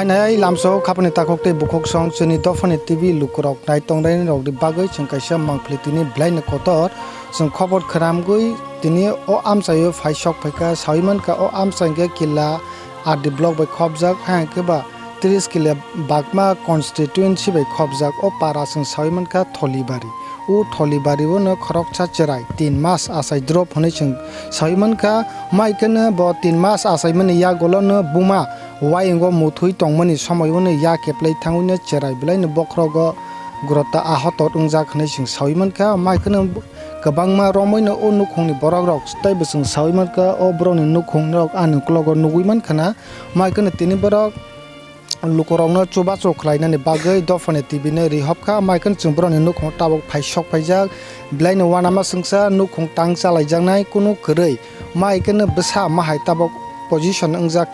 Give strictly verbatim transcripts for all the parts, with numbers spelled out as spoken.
Hainai lamsao khapani takhuk tei bukhuk song chini dophani T V lukurok nai tongnaini rokni bagwi chwng kaisa mangpili tini belai no kotor. Chwng khobor khwnamgwi tini o amchaio phai sok phaikha, sawi mankha o amchai hwnkhe Killa R D block bai khopjak, hai hwnkhe ba tris Killa Bagma constituency bai khopjak o para chwng sawi mankha Tholibari. O Tholibari o no khoroksa chwrai tin mas achai drop hwnwi chwng sawi mankha. Mai kheno bo tin mas achaimani yagulo no buma wayungo muthwi tongmani somoi o no ya keplai thangwi no chwrai belai no bokhorogo grota ahotor wngjak hwnwi chwng sawi mankha. Mai kheno kwbangma romwi no o nukhungni borok rok tei bo chwng sawi mankha o borokni nukhung rok ani uklogo nugwi mankha na. Mai kheno tini borok lukurokno chubachu khlainani bagwi dophani T V no rihopkha, mai kheno chwng borokni nukhungo tabuk phai sok phaijak, belaino uanama swngsa nukhung tang chalaijaknai kunu kwrwi, mai kheno bwsa mahai tabuk position wngjak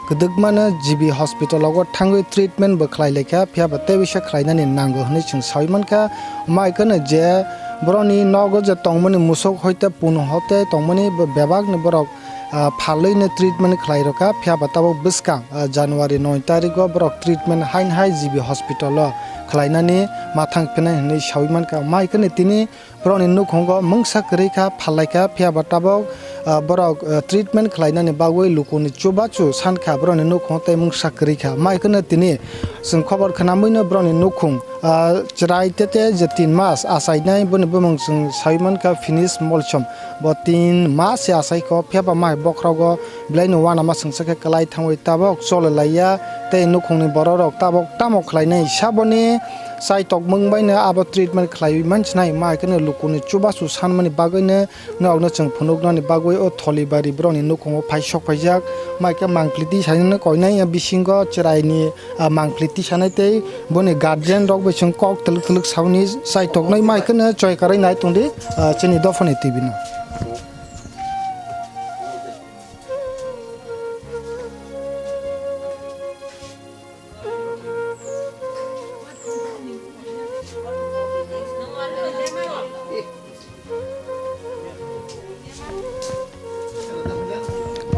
kwdwkmano G B hospital o thangwi treatment bo khlai laikha, phiya ba tei bisa khlainani nango hwnwi chwng sawi mankha, mai kheno je borokni nogo je tongmani musuk hoite pun hote tongmani bebakni borok ah, phalwi no treatment khlai rwkha, phiya ba tabuk bwskang, ah, January noi tarikgo borok treatment hain hai G B hospital o khlainani mathang phinai hwnwi sawi mankha. Mai kheno tini borokni nukhungo mungsa kwrwi kha, phalai kha, phiya ba tabuk, ah, borok, ah, treatment khlainani bagwi lukuni chubachu sankha borokni nukhungo tei mungsa kwrwi kha. Mai kheno tini chwng khobor khwnamwi no borokni nukhung, ah, chwrai tete je tin mas achainai boni bumung chwng sawi mankha Finish Molsom. Bo tin mas se achaikho, phiya ba mai bokhorogo belaino uanama swngsa khe kwlai thangwi tabuk cholelaiya tei nukhungni bororok tabuk tamo khlainai. Saboni chaitok mung baino abo treatment khlaiwi mansinai, mai kheno lukuni chubachu sanmani bagwino norokno chwng phunuknani bagwi o Tholibari borokni nukhungo phai sok phaijak. Mai khe mangpili tisaino koinai bisingo chwraini ah, mangpili tisanai tei boni guardian rok bai chwng kok twlwk twlwk sauni chaitoknai mai kheno choi karwi nai tongdi, ah, chini dophani T V no.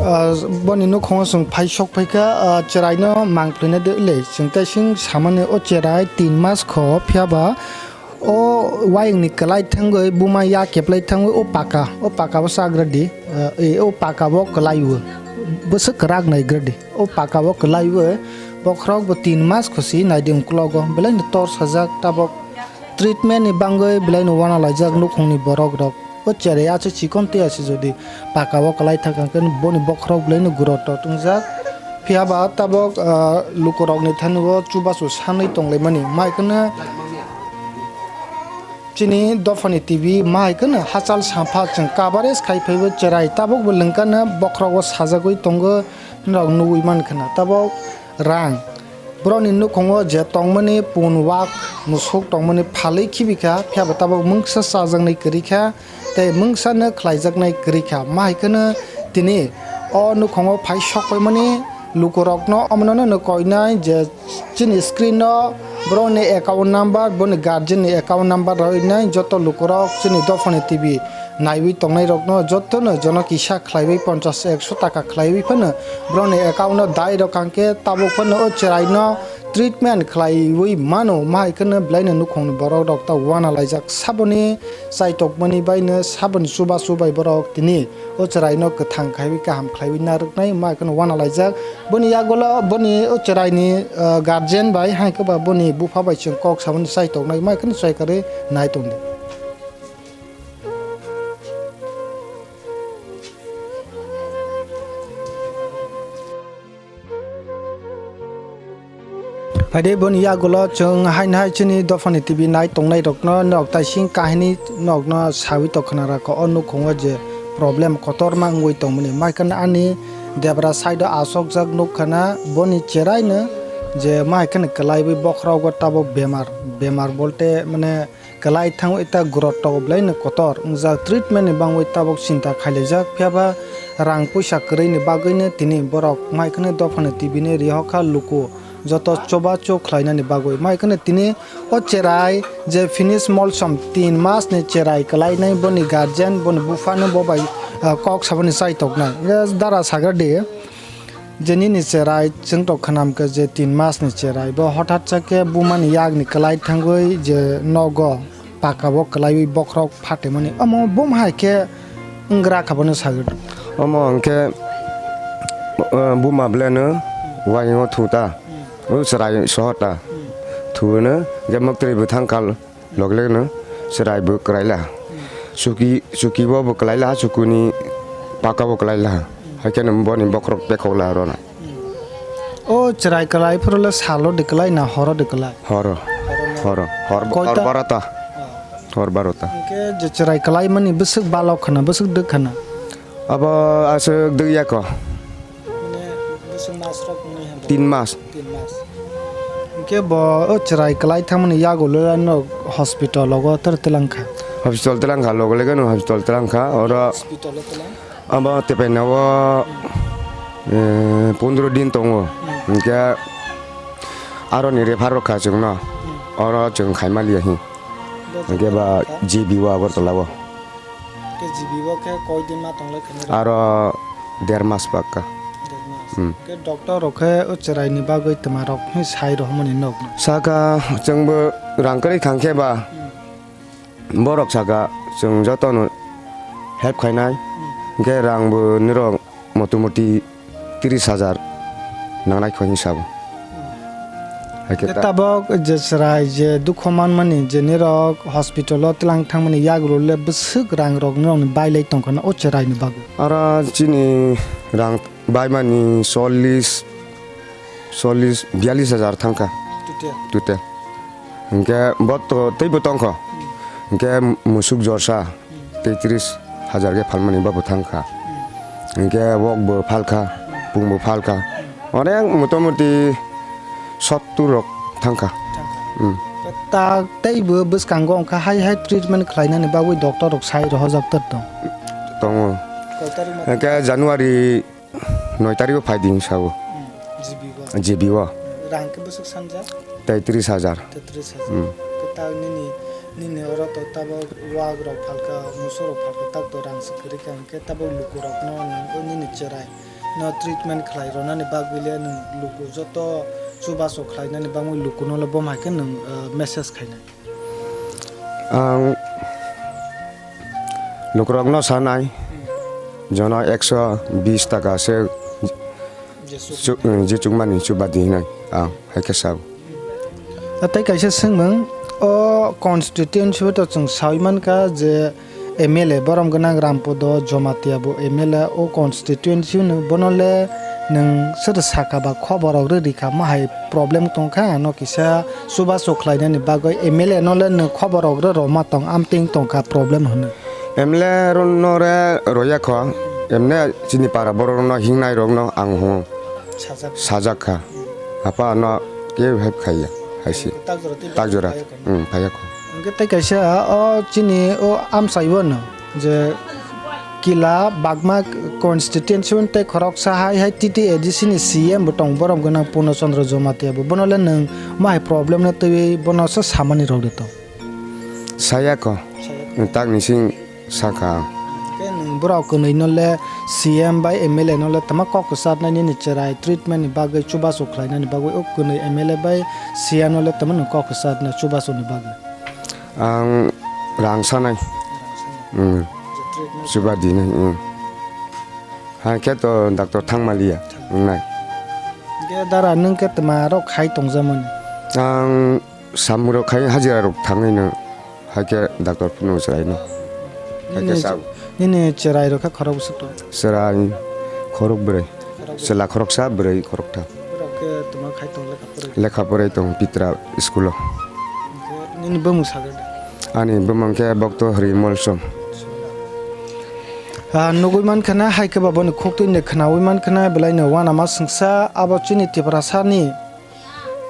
Ah, boni nukhungo chwng phai sok phaikha, ah, chwraino mangphlina de le chwng tei sing samani o chwrai tin mas kho, phiya ba o wayungni kwlai thangwi buma ya keplai thangwi o paka, o paka o chagra di, ah, e, o paka o kwlai o bwswk kwrak nai gra di, o paka o kwlai o bokhorok bo tin mas kho si nai di uklogo belai no tor sajak tabok. Treatment ni bangwi belai no uanalaijak nukhungni borok rok. O cherai achu chikon tei achu jodi paka o kwlai thang khe boni bokhorok belai no guro tot wngjak. Phiya ba tabok, ah, lukurok ni thani o chubachu sanwi tonglaimani. Mai kheno chini dophani T V mai kheno hachal sampha chwng coverage khai phaibo cherai tabok bo lwngkha no bokhorok o sajagwi tongo norok nugwi mankha na tabok. Rang. Borokni nukhungo je tongmani pun wak musuk tongmani phalwi khibikha, phiya bo tabok mungsa chajaknai kwrwikha tei mungsa no khlaijaknai kwrwikha. Ma hai kheno tini o nukhungo phai sokpaimani lukurokno omono no koinai je chini screen o borokni account number, boni guardian ni account number roinai joto lukurok chini dophani T V naiwi tongnairokno jotono jono kisa khlaiwi ponchash ekso taka khlaiwi phano borokni account o dai rok hwnkhe tabuk phano o chwraino treatment khlaiwi mano, ma hai kheno belaino nukhungni borok rok ta uanalaijak saboni chaitokmani baino saboni chubachu bai borok tini o chwraino kwthang khaiwi kaham khlaiwi narwknai ma hai kheno uanalaijak. Boni yagulo boni o chwraini, ah, guardian bai hai khe ba boni bupha bai chwng kok saboni chaitoknai ma hai kheno chai karwi nai tongdi. Phaidi boni yagulo chwng haino hai chini dophani T V nai tongnairokno nok taising kahini nokno sawi tongkhna rakho o nukhungo je problem kotorma wngwi tongmani. Mai kheno ani debra side o asokjak nukkhana boni cheraino je mai kheno kwlaiwi bokhorogo tabok bemar, bemar bolte mane kwlai thangwi ta grotto belaino kotor wngjak, treatment ni bangwi tabok chinta khailaijak, phiya ba rang puisa kwrwini bagwino tini borok mai kheno dophano T V ni rihokha luku joto choba chuk khlainani bagwi. Mai kheno tini o cherai je Finish Molsom tin mas ni cherai kwlainai boni guardian boni buphano bo bai, ah, kok saboni chaitoknai. Dara sagra di. Je nini cherai chwngtok khwnam khe je tin mas ni cherai, bo hothat sa khe buma ni yak ni kwlai thangwi je nogo paka o kwlaiwi bokhorok phatimani, omo bum hai khe wnggra kha bono sagwi. Omo hwnkhe, uh, buma beleno waingo thu ta, o cherai soho ta, thuno je moktrwi bwthang kal. Logleno cherai bo kwlaila. Chuki, chuki bo bo kwlaila, chukuni paka bo kwlaila. Haikhe no boni bokhorok pekhokla rona. O cherai kwlai phuru le salo de kwlai na horo de kwlai? Horo. Horo. Hor, hor Koita? Barota. Hor barota. Hwnkhe je cherai kwlai mani bwswk balok khana, bwswk dwk khana? Abo aswk dwk yako. Mane bwswk mas rok wngwi hwnba? Tin mas. Tin mas. Hwnkhe bo o cherai kwlai thangmani yagulo no hospital o tor twlang kha. Hospital twlang kha, logo logo no hospital twlang kha, oro Hospital o twlang? Abo tepaina o, eh, pondro din tongo. Hmm. Hwnkhe aro ni refer rok kha chwngno. Hmm. Oro chwng khaima liya hi. Bo Hwnkhe ba twlang kha? G B o Agartala o. Khe G B o khe koi din ma tonglai khani rw? Aro der mas pakka. Der mas. Hmm. Khe doctor rok khe o cherai ni bagwi twma rok hwnwi sai rw hwnmani nok no? Saka chwngbo rang kwrwi thang khe ba Hmm. borok saka chwng joto no help khainai. Hmm. Hwnkhe rang bo nirok motamoti tris hajar nangnai kho hinwi sabo. Haikhe Khe ta- tabok je chwrai je dukho manmani je nirok hospital o twlang thangmani yagulo le bwswk rang rok nirokni bailai tongkha na o chwraini bagwi? Aro chini rang baimani chollish, chollish, biyallish hajar thangkha. Total? Total. Hwnkhe bo to teibo tongkho. Hmm. Hwnkhe musuk jorsa. Teitris hajar khe phalmani bo bwthang kha. Hinkhe wok bo phalkha, pung bo phalkha. Onek motamoti sottur rok thangkha. Thangkha. Hmm. Ta teibo bwskango wngkha hai hai treatment khlainani bagwi doctor rok sai rohorjak tor tong. Tongo. Koi tarikh ma? Hinkhe January noi tarikh o phai di hinwi sao. Hmm, G B o. G B o. Rang khe bwswk sanjak? Teitris hajar. Teitris hajar. Hmm. Khe ta nini, nini oro to tabok wak rok phalkha, musu rok phalkha, tak to rang se kwrwi kha, hinkhe tabok luku rokno nini cherai no treatment khlai rwnani bagwi le nwng luku joto chubachu khlainani bagwi lukuno le bo hai khe nwng, ah, message khainai. Ang lukurokno sanai, jono ekso bis taka se Jesuk. Chu-, eh, je chukmani chubadi hinwi ang hai khe sao. Tei kaisa swngmung, o constituency o to chwng saui mankha je M L A borom gwnang Rampodo Jomatia bo M L A o constituency no, bono le nwng soto saka ba khobor rok rwrwi kha, ma hai problem tongkha, ano kisa chubachu khlainani bagwi M L A no le nwng khobor rok rw rwma tong, amtwing tongkha problem hwnwi. M L A rokno re rwya kho, M L A chini para borok rokno hingnai rokno ang hwn Sajak. Sajak kha. Apa ano ke help khaiya, hai se. Tak jora tei Tak jora. Phaiya kho. Hmm, phaiya kho. Hwnkhe tei kaisa o chini o amchai o no je Kila Bagma constituency tei khoroksa hai hai T T A D C ni C M bo tong, borom gwnang Purno Chandra Jamatia bo. Bono le nwng ma hai problem no twiwi bono se samani rw di tong. Saya ko. Saya ko. Takni sing saka. Khe nwng borok kwnwi no le C M bai M L A no le tama kok kwcharnai nini cherai treatment ni bagwi chubachu khlainani bagwi o kwnwi M L A bai C M no le tama nwng kok kwcharnai chubachu ni bagwi? Ang rang sanai. Rang sanai. Hmm. Je treatment. Chuba dinai, hmm. Hai khe to doctor thangmaliya, wngnai. Hwnkhe dara nwng khe tma rok khai tongjaman? Ang Samung rok khai hajira rok thangwi no, hakhe doctor phano chwrai no. Hakhe Nini, sa- nini chwrai rok khe khorok bwswk tong? Chwrai khorok bwrwi. Khorok bwrwi. Chwla khoroksa, bwrwi khoroktham. Borok khe tuma khai tong lekha porwi? Lekha porwi tong Pitra school o. Hwnkhe nini bumung sakhe de? Ani bumung khe Bokto Hri Molsom. Ah, nugwi mankha na, hai khe ba boni khuk twi ni khnawi mankha na, belai no uanama swngsa, abo chini Tiprasa ni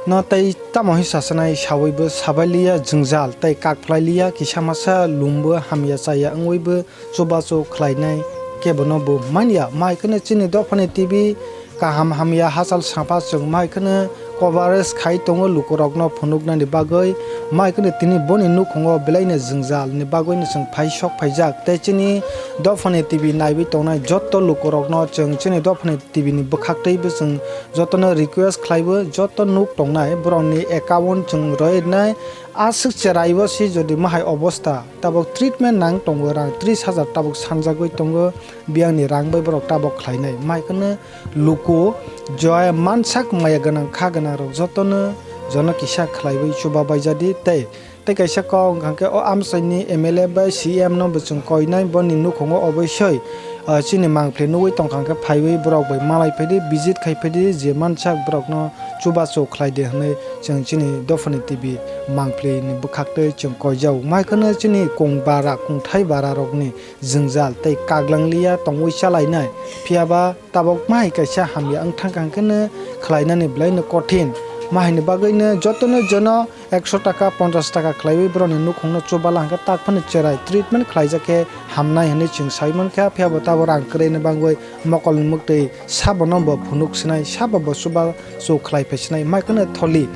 no tei tamo hwnwi sasanai sawibo sabailiya jwngjal tei kakphlailiya kisa masa lumbo hamya chaya wngwibo chubachu khlainai kebono bo manya. Mai kheno chini dophani T V kaham hamya hachal sapa chwng mai kheno coverage khai tongo lukurokno phunuknani bagwi. Mai kheno tini boni nukhungo belaino jwngjal ni bagwino chwng phai sok phaijak. Tei chini dophani T V naiwi tongnai joto lukurokno chwng chini dophani T V ni bwkhaktwibo chwng jotono request khlaibo, joto nuk tongnai borokni account chwng rwinai. Aswk cheraibo si jodi mahai obostha, tabok treatment nang tongo, rang tris hajar tabok sanjagwi tongo, biyangni rang bai borok tabok khlainai. Mai kheno luku joy mansak maya gwnang kha gwnang rok jotono jono kisa khlaiwi chuba baijadi tei, tei kaisa kok wngkha khe o amchaini M L A bai C M no bo chwng koinai boni nukhungo oboisoi, ah, chini mangpli nugwi tongkha khe phaiwi borok bai malai phaidi visit khai phaidi je mansak borokno chubachu khlaidi hwnwi chwng chini dophani T V mangpli ni bwkhaktwi chwng koijao. Mai kheno chini kung bara kungthai bara rokni jwngjal tei kaglangliya tongwi chalainai. Phiyaba tabok mahai kaisa hamya wngthang kha hwnkhe no khlainani belaino kothin. Mahaini bagwino jotono jono ekso taka, ponchash taka khlaiwi borokni nukhungno chubala hwnkhe tak phano cherai treatment khlaijak khe hamnai hwnwi chwng sai mankha. Phiyaba tabok rang kwrwini bagwi mokolni mwktwi sabono bo phunuk sinai, sabo bo chuba chu khlai phai sinai. Mai kheno tholi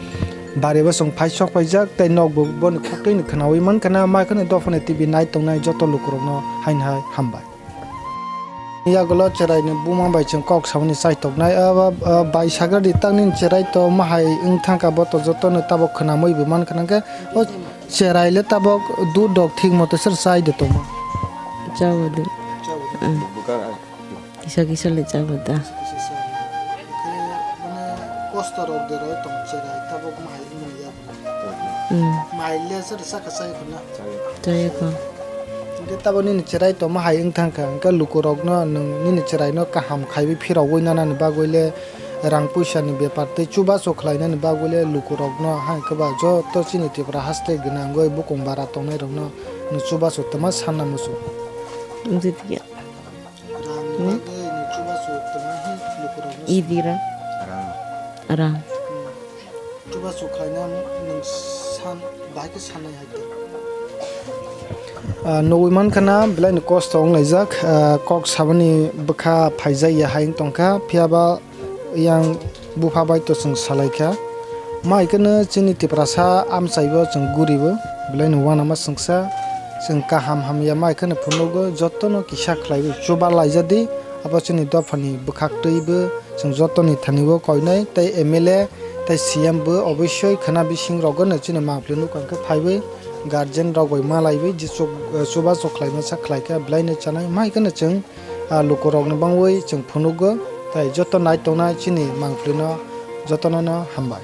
bari bo chwng phai sok phaijak tei nokbo boni khuktwini khwnawi mankha na. Mai kheno dophani T V nai tongnai joto lukurokno haino hai hambai. Yagulo cheraini buma bai chwng kok samani chaitoknai. Abo, ah, bai sagradi tak nini cherai to mahai wngthangkha bo to jotono tabok khwnamwi bo mankha hwnkhe o cherai le tabok dudok thik moto ser chai de tongma. Chao de. Kisa kisa le chao da. Kosto rok de roi tong cherai tabok mahai wngmani yagulo. Hmm. Mai le ser saka chai khuna. Chayakho. Hwnkhe tabok nini cherai tongma hai wngthangkha, hwnkhe lukurokno nwng nini cheraino kaham khaiwi phirogwi nanani bagwi le rang puisani bepar tei chubachu khlainani bagwi le lukurokno hai kwba joto chini Tripura haste gwnangwi bukung bara tongnairokno nwng chubachu twma sanna muchung. Wngtwi thikya. Rangni bagwi nwng chubachu twma hai lukurokno. Idira. Rang. Rang. Chubachu khlaina nwng san, bahai khe sanai hai khe. Ah, nugwi mankha na, belaini kosto wnglaijak, ah, kok sabani bwkha phaijak ya hai wng tongkha, phiyaba yang bupha bai to chwng salaikha. Mai kheno chini Tiprasa amchaibo chwng guribo, belaini uanama chwngsa, chwng kaham hamya mai kheno phunugo, jotono kisa khlaiwi chuba laijadi, abo chini dophani bwkhaktwibo chwng jotoni thani o koinai, tei M L A tei C M bo oboisoi khwna bising rogno chini mangpli nukha khe phaiwi guardian rok bai malaiwi je chuk-, chubachu khlaimasa khlaikha belaino chanai, mai kheno chwng, ah, lukurokno bangwi chwng phunugo, tei joto nai tongnai chini mangpli no jotono no hambai.